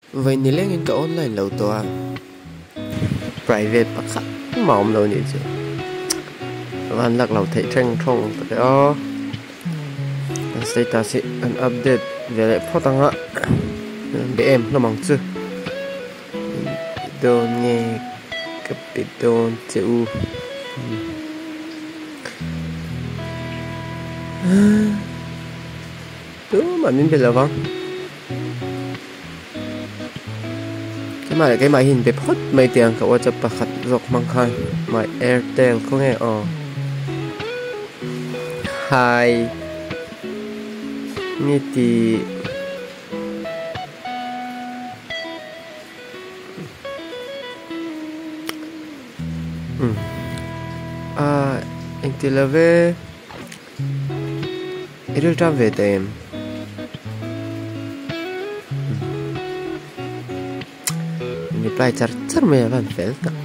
Vawi nilengin ka online lo tawh a, private pakhat mah awm lo nih chu. Van lak lo theih thleng thawng tak e aw. Kan status hi kan update ve leh phawt ang a, be em hlawm ang chu. Be dawn nge ka be dawn che u. Tumah min be lo vang. Keimah leh keimah hi inbe phawt mai teh ang ka WhatsApp pakhat zawk hmang khan my Airtel khawnge aw. Hi nge ti Ah engti love. I rilṭam ve ta em? Min reply char char mai a, van fel tak.